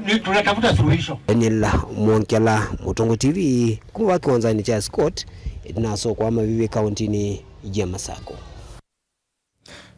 ni tunatafuta suluhisho. Daniel Mwongela, Mũtongoi T V, kuma kĩwanzanĩ kya Scott, ĩtina wa soko wa Mavivi kaũntĩnĩ ya Masakũ.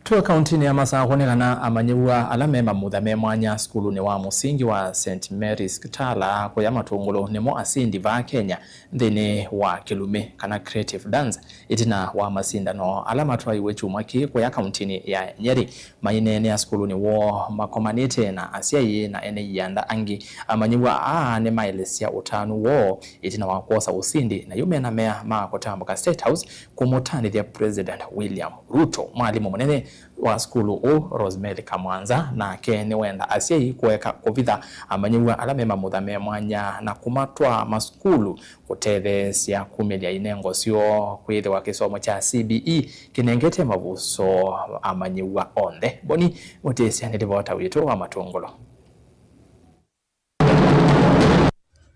Twĩ kaũntĩnĩ ya Masakũ nĩ kana amanyĩw'a ala me mamutha me mwanya sukulunĩ wa mũsingi wa Saint Mary's Kitala kũya Matũngũlũ nĩmo asindi vaa Kenya nthĩnĩ wa kĩlumi kana creative dance ĩtina wa masindano ala matwaiwe kyumwa kĩĩ kũya kaũntĩnĩ ya Nyeri. Maineenea sukulunĩ woo makomanĩte na asyai na ene ianda angĩ, amanyĩw'a aa nĩmaelesya ũtanu woo ĩtina wa kwosa ũsindi na yu mena mea ma kũtambũka State House kũmũtanĩthya President William Ruto. Mwalimũ mũnene wa sukulu ũũ, Rosemary Kamwanza, nake nĩwenda asyai kũeka kũvitha amanyĩw'a ala me mamutha me mwanya na kũmatwaa masukulu kũtetheesya kumĩlya inengo syoo kwĩthĩwa kĩsomo kya C B E kĩnengete mavuso amanyĩw'a onthe. Boni Mũtĩsya nĩ livota witũ wa Matũngũlũ.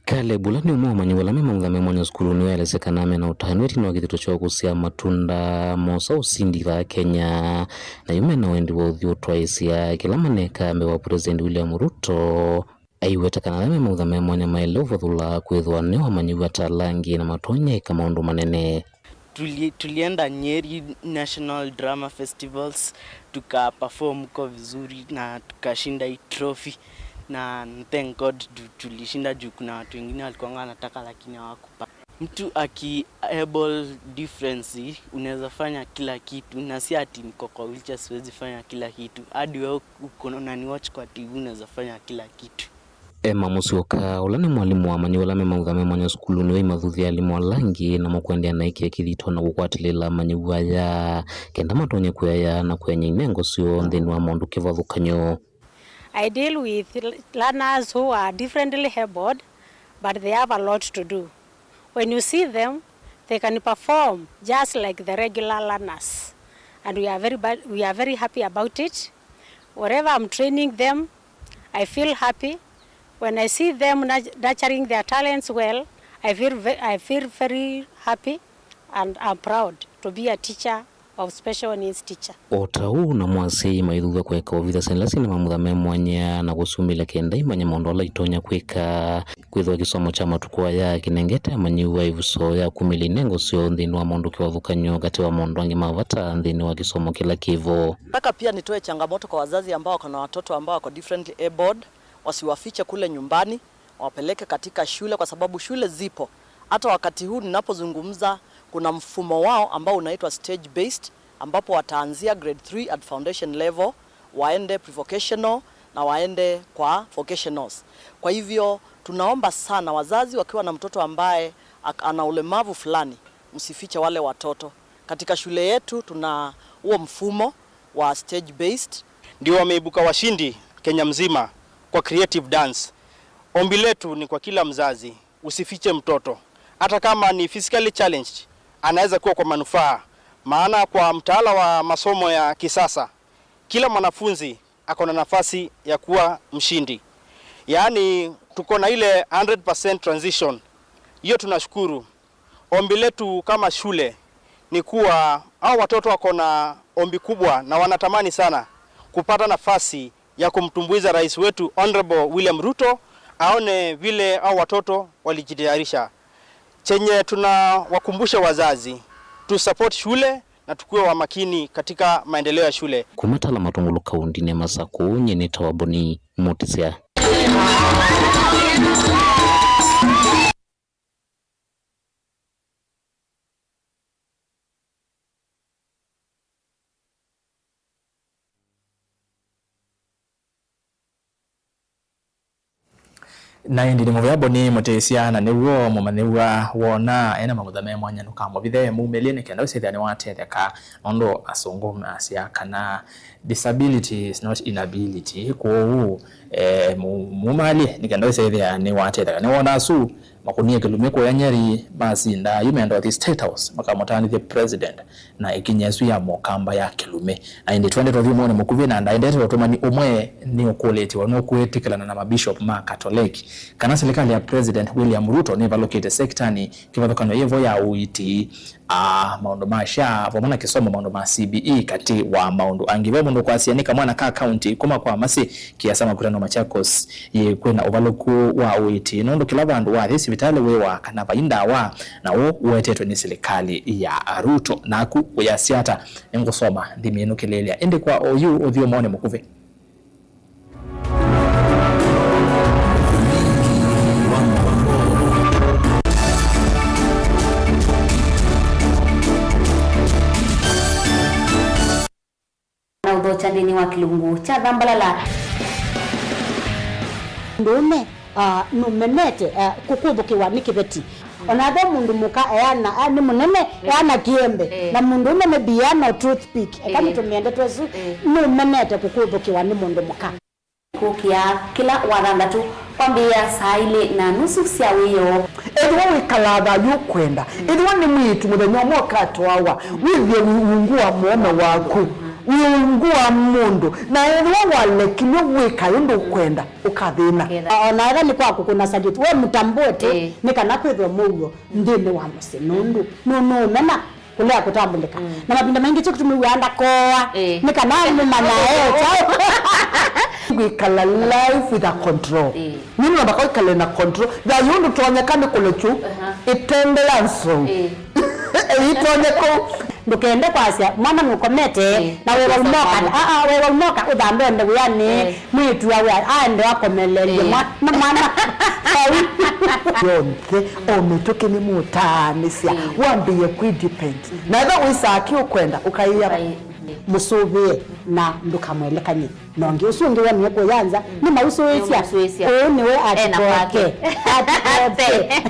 Caleb, ũla nĩ ũmwe wa amanyĩw'a ala me mamutha me mwanya sukulu, nĩwaelesya kana mena ũtanu ĩtina wa kĩthito kyoo kũsyaa matunda mosa ũsindi vaa Kenya, na yu mena wendi wa ũthi ũtwaĩĩsya kĩla maneekaa mbee wa President William Ruto. Aiweta kana ala me mautha me mwanya maĩle ũvathũla kwĩthĩwa nĩo amanyĩw'a ta ala angĩ na matonya ĩka maũndũ manene. Tuli, tulienda Nyeri National Drama Festivals, tuka perform huko vizuri na tukashinda hii trophy, na thank God tu- tulishinda juu kuna watu wengine walikuwa wanataka lakini hawakupata. Mtu aki able difference, unaweza fanya kila kitu, na si ati niko kwa wheelchair siwezi fanya kila kitu. Hadi wewe uko unani watch kwa T V unaweza fanya kila kitu. Emma Mũsyoka, ũla nĩ mwalimũ wa amanyĩw'a ala me mautha me mwanya sukulunĩ wa imathuthya alimũ ala angĩ namo kũendeea na ĩkĩa kĩthito na kũkwatĩlĩĩla amanyĩw'a aya kenda matonye kũeaĩa na kũeny'a inengo syoo nthĩnĩ wa maũndũ kĩvathũkany'o. I deal with learners who are differently abled, but they have a lot to do. When you see them, they can perform just like the regular learners. And we are very, we are very happy about it. Wherever I'm training them, I feel happy. When I see them nurturing their talents well, I feel, I feel very happy and I'm proud to be a teacher of special needs teacher. O ta ũu namo asyai maithuthw'a kũeka ũvitha syana ila syĩ na mamutha me mwanya na kũsyumĩlya kenda imanye maũndũ ala itonya kwĩka. Kwĩthĩwa kĩsomo kya matukũ aya kĩnengete amanyĩw'a ĩvuso ya kumĩlya inengo syoo nthĩnĩ wa maũndũ kĩvathũkany'o katĩ wa maũndũ angĩ ma vata nthĩnĩ wa kĩsomo kĩla kĩ vo. Nataka pia nitoe changamoto kwa wazazi ambao wako na watoto ambao wako differently abled, wasiwafiche kule nyumbani, wawapeleke katika shule kwa sababu shule zipo. Hata wakati huu ninapozungumza, kuna mfumo wao ambao unaitwa stage based, ambapo wataanzia grade three at foundation level, waende prevocational na waende kwa vocationals. Kwa hivyo tunaomba sana wazazi wakiwa na mtoto ambaye ana ulemavu fulani, msifiche wale watoto. Katika shule yetu tuna huo mfumo wa stage based. Ndio wameibuka washindi Kenya mzima kwa creative dance. Ombi letu ni kwa kila mzazi, usifiche mtoto. Hata kama ni physically challenged, anaweza kuwa kwa manufaa. Maana kwa mtaala wa masomo ya kisasa, kila mwanafunzi ako na nafasi ya kuwa mshindi. Yaani tuko na ile hundred percent transition. Hiyo tunashukuru. Ombi letu kama shule ni kuwa hao watoto wako na ombi kubwa na wanatamani sana kupata nafasi ya kumtumbuiza rais wetu Honorable William Ruto, aone vile hao watoto walijitayarisha. Chenye tunawakumbusha wazazi, tu support shule na tukuwe wa makini katika maendeleo ya shule. Kuma Tala Matũngũlũ kaũntĩnĩ ya Masakũ, nyie nĩtawa Boni Mũtĩsya. Na ĩndĩ nĩ mũvea Boni Mũtĩsya, na nĩw'o mũmanyĩw'a wona ena mamutha me mwanya nũkamũvithe mumĩlye nĩ kenda wĩsĩthĩa nĩwatetheka, nũndũ asũngũ masya kana disability is not inability. Kwoou eh, mu- mumalye nĩ kenda wĩsĩthĩa nĩwatetheka. Nĩwona asu Makũnie kĩlumi kũya Nyeri masinda yu menda ũthi State House makamũtanĩthye President na ĩkinya ĩsu ya mũkamba ya kĩlumi. Na ĩndĩ twende tũthyũmũonĩ mũkuvĩ na ndaendete ũtũmani ũmwe nĩ ũkũlĩtye we nũkwĩtĩkĩlana na mabishop ma Katoleki kana silikalĩ ya President William Ruto nĩvalũkĩte sekitani kĩvathũkany'o yĩvo ya ũiiti, a, maũndũ ma SHA vamwe na kĩsomo, maũndũ ma C B E katĩ wa maũndũ angĩ. Ve mũndũ kwasya nĩ kamwana ka kaunti kuma kwa Masi kĩasa Makutano Machakos, yĩ kwĩna ũvalũku wa ũiiti nũndũ kĩla vandũ wathi sivitalĩ wĩwa kana vai ndawa, na ũũ ũetetwe nĩ silikalĩ ya Ruto. Naku ũyasya ata? Nĩngũsoma ndimĩnũkĩlĩĩlya ĩndĩ kwa oyu ũthyũmũonĩ mũkuvĩ. Na ũthokya nthĩnĩ wa kĩlungu kya thambalala. Mũndũũme, ah, nũmenete, ah, kũkũthũkĩwa nĩ kĩveti. Ona ethĩwa mũndũ mũka eana, ah, nĩ mũnene, eana kĩembe. Eh. Na mũndũũme maybe eana o toothpick. Eka, eh, nĩtũmĩe ndeto ĩsu, eh, nũmenete kũkũthũkĩwa nĩ mũndũ mũka. Kũkĩa kĩla Wathanthatũ kwambĩĩa saa ilĩ na nusu sya wĩoo. Ethĩwa wĩkalaa thayũ ũkwenda, ethĩwa nĩ mwĩĩtu mũthenya ũmwe ũkatwawa, wĩthĩe wĩ ungu wa mũũme waku, wĩ ungu wa mũndũ, na ethĩwa walekilw'e wĩka ũndũ ũkwenda, ũkathĩna. Kĩtha. O na ethĩwa nĩ kwa kũkũna salute, we mũtambũe tu, ĩĩ, nĩ kana kwĩthwe mũuo nthĩnĩ wa mũsyĩ, nũndũ nũnũũmena kũlea kũtambũlĩka. Mm. Na mavinda maingĩ kyo kĩtumi wĩa ndakoa, eh, nĩ kana nĩmanya e kyaũ. Kwĩkala life with a control. Eh. Nĩ mũndũ ndakaikale na control. Thayũ ndũtonyeka nĩ kũlekyu, aha, ĩtende ya nzou. Eh. Ĩitonye kũu. Ndũkende kwasya mwana nũkomete, eh, na wewa ũnoka, ah, ah, wewa ũnoka ũthambe ende wĩanĩ. Eh. Mwĩĩtu awe aende akomelelye, eh, mwa-, na mwana. Vau. Yonthe, o mĩtũkĩ nĩmũtaanĩsya, mm, wambĩĩe kwĩdepend. Mm-hmm. Na ethĩwa wĩsaa kĩ ũkwenda, ũkaĩa. Ũkaĩ-, mm, mũsũvĩe na ndũkamwelekany'e. Na ũngĩ ũsu ũngĩ wonĩe kũya nza, mm, nĩ mausũĩsya. Nĩ mausũĩsya. Ũũ nĩwe. Ena atikoke. Kwake. Atikoke.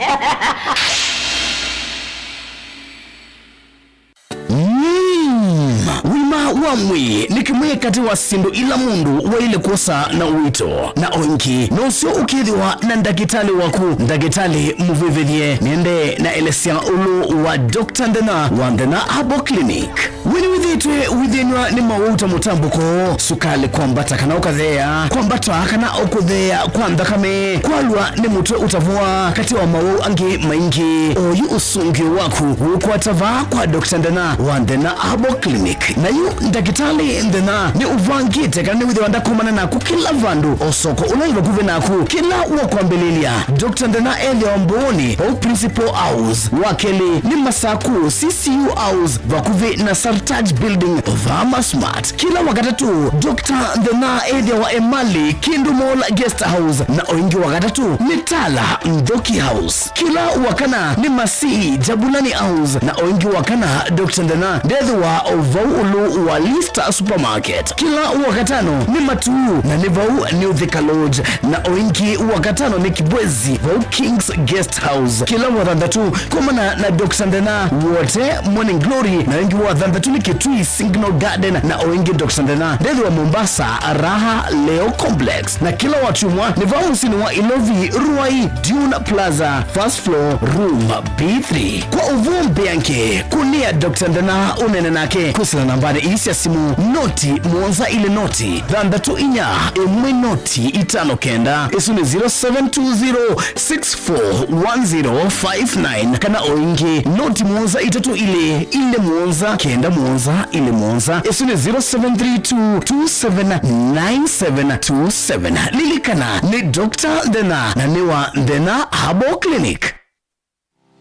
Mm, ũima wa mwĩĩ nĩ kĩmwe katĩ wa syĩndũ ila mũndũ waĩle kwosa na ũito, na o ĩngĩ nũseo ũkĩthĩwa na ndakĩtalĩ waku, ndakĩtalĩ mũvĩvĩthye. Nĩende na elesya ũlũ wa Doctor Nthena wa Nthena Herbal Clinic. We nĩwĩthĩĩtwe ũithĩnw'a nĩ mawau ta mũtambũko, sukalĩ kwambata kana ũkatheea, kwambata kana ũkũtheea kwa nthakame, kwalw'a nĩ mũtwe ũtavũa, katĩ wa mawau angĩ maingĩ? Oyu ũsũngĩo waku ũkwata vaa kwa Doctor Nthena wa Nthena Herbal Clinic. Na yu ndakĩtalĩ Nthena nĩ ũvangĩte kana nĩwĩthĩwa ndakomana naku kĩla vandũ, o soko ũla wĩ vakuvĩ naku. Kĩla wakwambĩlĩlya, Doctor Nthena ethĩawa Mbooni, vau Principal House. Wa kelĩ nĩ Masaku, C C U House, vakuvĩ na Sartaj Building, vaa Masmart. Kĩla Wakatatũ, Doctor Nthena ethĩawa Emali, Kindu Mall Guest House, na o ĩngĩ Wakatatũ nĩ Tala, Nthoki House. Kĩla Wakana nĩ Masii, Jabulani House, na o ĩngĩ Wakana, Doctor Nthena ndethĩwa o vau ũlũ wa Lista Supermarket. Kĩla Wakatano nĩ Matuu, na nĩ vau New Thika Lodge, na o ĩngĩ Wakatano nĩ Kibwezi, vau King's Guest House. Kĩla Wathanthatũ, komana na Doctor Nthena Wote Morning Glory, na o ĩngĩ Wathanthatũ nĩ Kitui Signal Garden, na o ĩngĩ Doctor Nthena ndethĩwa Mombasa, Raha Leo Complex. Na kĩla Wakyumwa nĩ vaa mũsyĩnĩ wa Ilovi, Ruai, Dune Plaza, first floor, room B three. Kwa ũvoo mbeange, kũnĩa Doctor Nthena ũneene nake kwĩsĩla nambanĩ ii sya simũ, noti mũonza ilĩ noti thanthatũ inya ĩmwe noti itano kenda. Ĩsu nĩ zero seven two zero six four one zero five nine, kana o ĩngĩ, noti mũonza itatũ ilĩ ilĩ mũonza kenda mũonza ilĩ mũonza. Ĩsu nĩ zero seven three two two seven nine seven two seven. Lilikana, nĩ Doctor Nthena, na nĩ wa Nthena Herbal Clinic.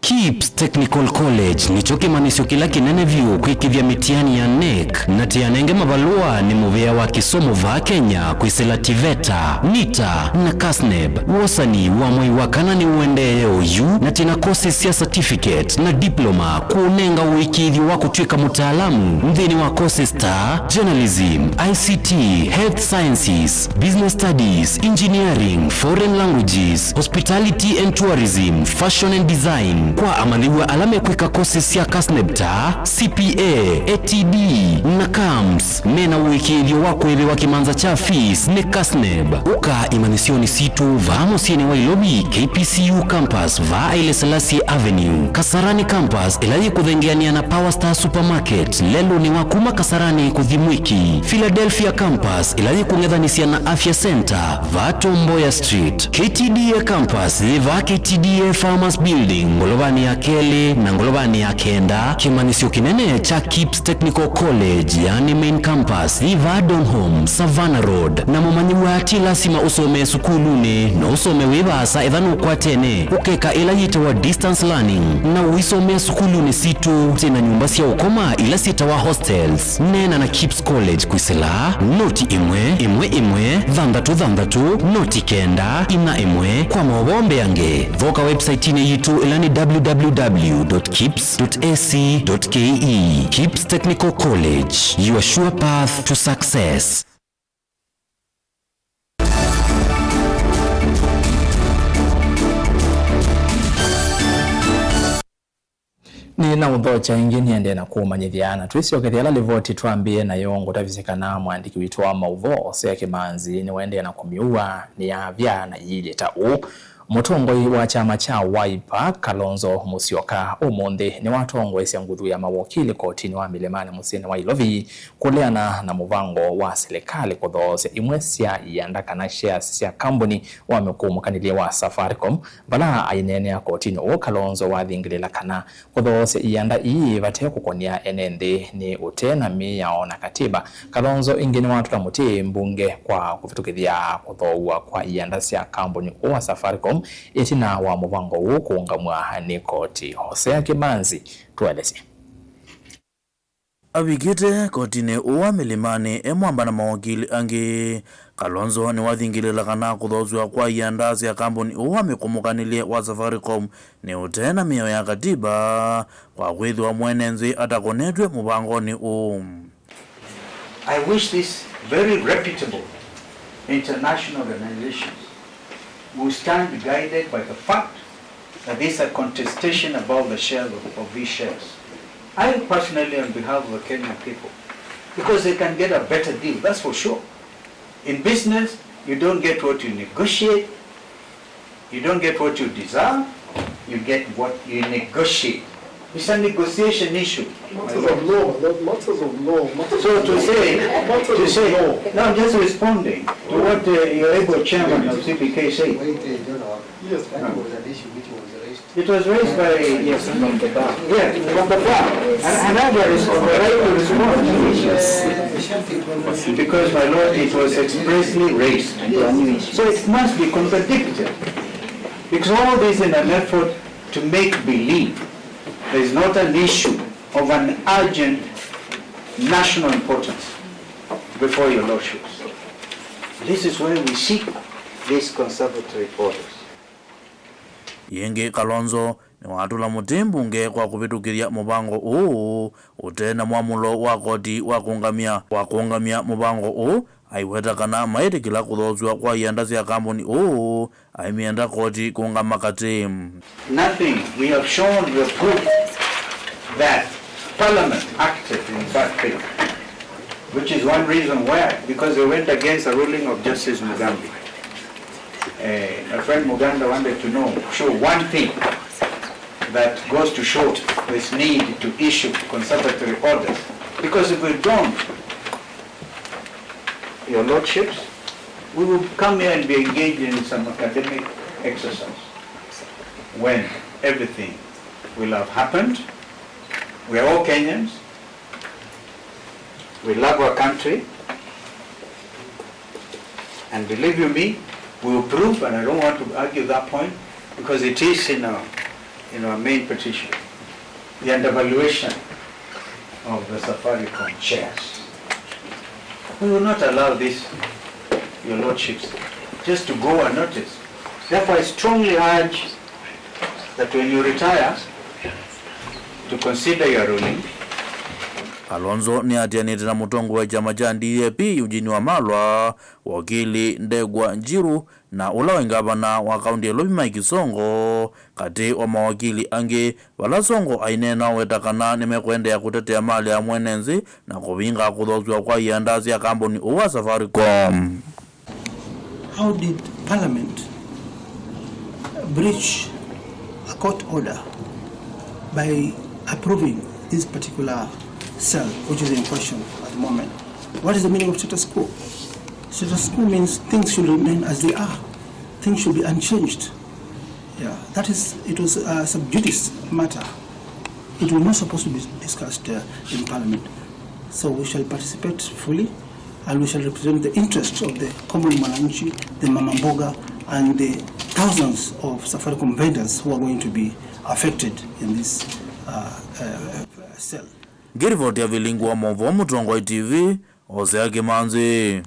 KIPS Technical College nĩkyo kĩmanyĩsyo kĩla kĩnene vyũ kwĩkĩthya mĩtiani ya NEC, na tĩ anenge mavalũa nĩ mũvĩa wa kĩsomo vaa Kenya kwĩsĩla TVETA, NITA, na KASNEB. Wosani wa mwei wa kana nĩũendeeye oyu, na twĩ na courses sya certificate na diploma kũũnenga ũĩkĩĩthyo wa kũtw'ĩka mũtaalamu nthĩnĩ wa courses ta journalism, I C T, health sciences, business studies, engineering, foreign languages, hospitality and tourism, fashion and design, Kwa amanyĩw'a ala mekwĩka courses sya KASNEB ta C P A, A T D, na camps, mena ũĩkĩĩthyo wa kũĩvĩwa kĩmanza kya fees nĩ KASNEB. Ũka imanyĩsyonĩ sitũ vaa mũsyĩnĩ wa Ilovi, K P C U campus, vaa Haile Selassie Avenue, Kasarani campus, ĩla yĩkũthengeanĩa na Power Star Supermarket, lelũnĩ wa kuma Kasarani kũthi Mwiki, Philadelphia campus, ĩla yĩkũng'ethanĩsya na Afya Center, vaa Tom Mboya Street, K T D A campus, yĩ vaa K T D A Farmers Building, ngolovanĩ ya kelĩ na ngolovanĩ ya kenda, kĩmanyĩsyo kĩnene kya KIPS Technical College, yani main campus, yĩ vaa Donholm, Savannah Road. Na mũmanyĩw'a, ti lasima ũsomee sukulunĩ, no ũsome wĩ vaasa ethĩwa nũkwatene ũkeka ĩla yĩtawa distance learning, na ũisomea sukulunĩ sitũ. Twĩ na nyũmba sya ũkoma ila syĩtawa hostels. Neena na KIPS College kwĩsĩla noti ĩmwe ĩmwe ĩmwe thanthatũ thanthatũ noti kenda ina ĩmwe. Kwa maũvoo mbeange, thoka website-inĩ yitũ ĩla nĩ W W W dot kips dot A C dot K E. KIPS Technical College, your sure path to success. Nĩ na ũthokya ĩngĩ nĩendee na kũmanyĩthya, na twĩsyokethya ĩla livoti twambĩĩe nayo, ngũtavĩsye kana mwandĩki witũ wa maũvoo, Hosea Kĩmanzi, nĩwaendee na kũmĩua nĩ yavya na ĩilyĩ ta ũũ. Mũtongoi wa kyama kya Wiper, Kalonzo Musyoka, ũmũnthĩ nĩwatongoesya nguthu ya mawokili kotinĩ wa Milimani mũsyĩnĩ wa Ilovi kũleana na mũvango wa silikalĩ kũthoosya imwe sya ianda kana shares sya kambuni wa mĩkũũmũkanĩlye wa Safaricom. Vala aineenea kotinĩ ũũ, Kalonzo wathingĩlĩla kana kũthoosya ianda ii vate kũkonĩa ene nthĩ nĩ ũte na mĩao na katiba. Kalonzo ĩngĩ nĩwatũla mũtĩ mbunge kwa kũvĩtũkĩthya kũthoow'a kwa ianda sya kambuni ũũ wa Safaricom ĩtina wa mũvango ũũ kũũngamw'a nĩ koti. Hosea Kĩmanzi tũelesye. Avikĩte kotinĩ ũũ wa Milimani e mwamba na mawakili angĩ, Kalonzo nĩwathingĩlĩla kana kũthoosw'a kwa ianda sya kambuni ũũ wa mĩkũũmũkanĩlye wa Safaricom nĩ ũte na mĩao ya katiba, kwa kwĩthĩwa mwene nthĩ atakonetw'e mũvangonĩ ũũ. I wish these very reputable international organizations will stand guided by the fact that this is a contestation about the share of, of these shares. I personally, on behalf of the Kenyan people, because they can get a better deal, that's for sure. In business, you don't get what you negotiate, you don't get what you deserve, you get what you negotiate. It's a negotiation issue. Matters of law, not matters of law, matters of law. So to say, to say, no, I'm just responding to what, uh, your able chairman of C P K said. Wait, uh, General. Yes, that was an issue which was raised. It was raised by, yes, from the bar. Yeah, from the bar. And, and I have a res-, the right to respond. Because, my lord, it was expressly raised. So it must be contradicted. Because all this in an effort to make believe there is not an issue of an urgent national importance before your lordships. This is why we seek these conservatory orders. Yĩngĩ, Kalonzo nĩwatũla mũtĩ mbunge kwa kũvĩtũkĩthya mũvango ũũ ũte na mwamũlo wa koti wa kũũngamya, wa kũũngamya mũvango ũũ, aiweta kana maĩtĩkĩla kũthoosw'a kwa ianda sya kambuni ũũ, aimyenda koti kũũngama katĩ. Nothing. We have shown, we have proved that Parliament acted in bad faith, which is one reason why, because they went against the ruling of Justice Mugambi. Eh, my friend Muganda wanted to know, sure, one thing that goes to show this need to issue conservatory orders, because if we don't, your lordships, we will come here and be engaged in some academic exercise when everything will have happened. We are all Kenyans. We love our country. And believe you me, we will prove, and I don't want to argue that point because it is in our, in our main petition, the undervaluation of the Safaricom shares. We will not allow this, your lordships, just to go unnoticed. Therefore, I strongly urge that when you retire, to consider your ruling, Kalonzo nĩatianĩte na mũtongoi wa kyama kya D A P Eugene Wamalwa, wakili Ndegwa Njiru, na ũla waĩ ngavana wa kaũntĩ ya Nairobi Mike Sonko, katĩ wa mawakili angĩ, vala Sonko aineena aweta kana nĩmekũendeea kũtetea malĩ ya mwene nthĩ na kũvinga kũthosw'a kwa ianda sya kambuni ũũ wa Safaricom. How did Parliament breach a court order by approving this particular cell which is in question at the moment? What is the meaning of status quo? Status quo means things should remain as they are. Things should be unchanged. Yeah, that is, it was a sub judice matter. It was not supposed to be discussed, uh, in Parliament. So we shall participate fully and we shall represent the interests of the common mwananchi, the mama mboga, and the thousands of Safaricom vendors who are going to be affected in this, uh, uh, cell. Ngĩrivoti ya vilingi wa maũvoo Mũtongoi T V, Hosea Kĩmanzi.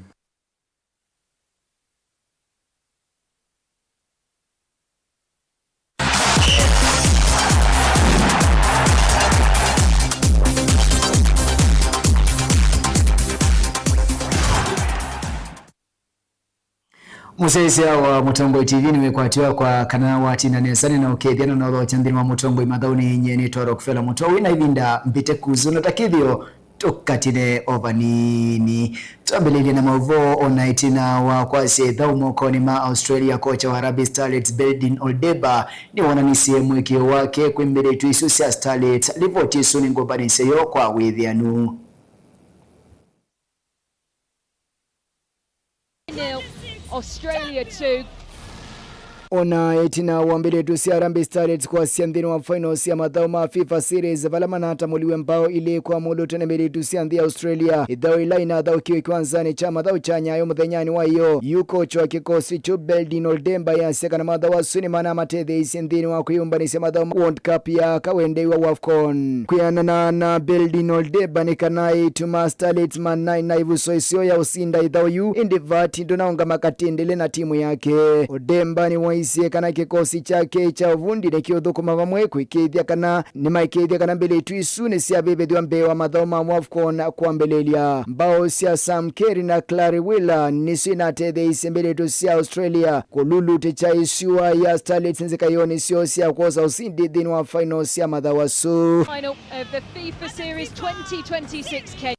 Mũsyaĩĩsya wa Mũtongoi T V nĩwĩkwatĩwa kwa kana watinda nesa nĩ na ũkethya na nothokya nthĩnĩ wa Mũtongoi mathaũnĩ. Nyie nĩtwa Rockefeller Mũtongoi na ĩvinda mbĩte kuzu na takĩthyo tũkatine o vanini. Twambĩlĩlye na maũvoo. O na ĩtina wa kwasya ĩthaũ mokonĩ ma Australia, kocha wa Harambee Starlets Beldin Oldemba nĩwonanisye mũĩkĩĩo wake kwĩ mbĩlĩtu isu sya Starlets. Livoti ĩsu nĩngũmbanĩsya yo kwa wĩthĩanu. Nil, Australia two. O na ĩtina wa mbĩlĩtu sya Harambee Starlets kwasya nthĩnĩ wa finals sya mathaũ ma FIFA Series, vala manatamũliwe mbao ilĩ kwa mũlũte nĩ mbĩlĩtu sya nthĩ ya Australia, ĩthaũ ĩla inathaũkiwe kĩwanzanĩ kya mathaũ kya Nyayo mũthenyanĩ wa ĩyoo, yu kocha wa kĩkosi kyu Beldin Oldemba easya kana mathaũ asu nĩmanamatetheeisye nthĩnĩ wa kwĩyũmbanĩsya mathaũ ma World Cup ya kawendeew'a wa AFCON. Kwĩanana na Beldin Oldemba nĩ kana ĩtuma Starlets manai na ĩvuso ĩseo ya ũsinda ĩthaũ yu, ĩndĩ Vati ndũnaũngama katĩndĩle na timũ yake. Oldemba nĩwaisye kana kĩkosi kyake kya ũvundi nĩkĩũthũkũma vamwe kwĩkĩĩthya kana, nĩmaĩkĩĩthya kana mbĩlĩtu isu nĩsyavĩvĩthw'a mbee wa mathaũ ma AFCON kwambĩlĩlya. Mbao sya Sam Kerr na Clary Wheeler nĩsyo inatetheeisye mbĩlĩtu sya Australia kũlulutĩkya ĩsyũa ya Starlets nzĩkaĩonĩ syoo sya kwosa ũsindi nthĩnĩ wa finals sya mathaũ asu. Final of the FIFA Series twenty twenty-six Kenya.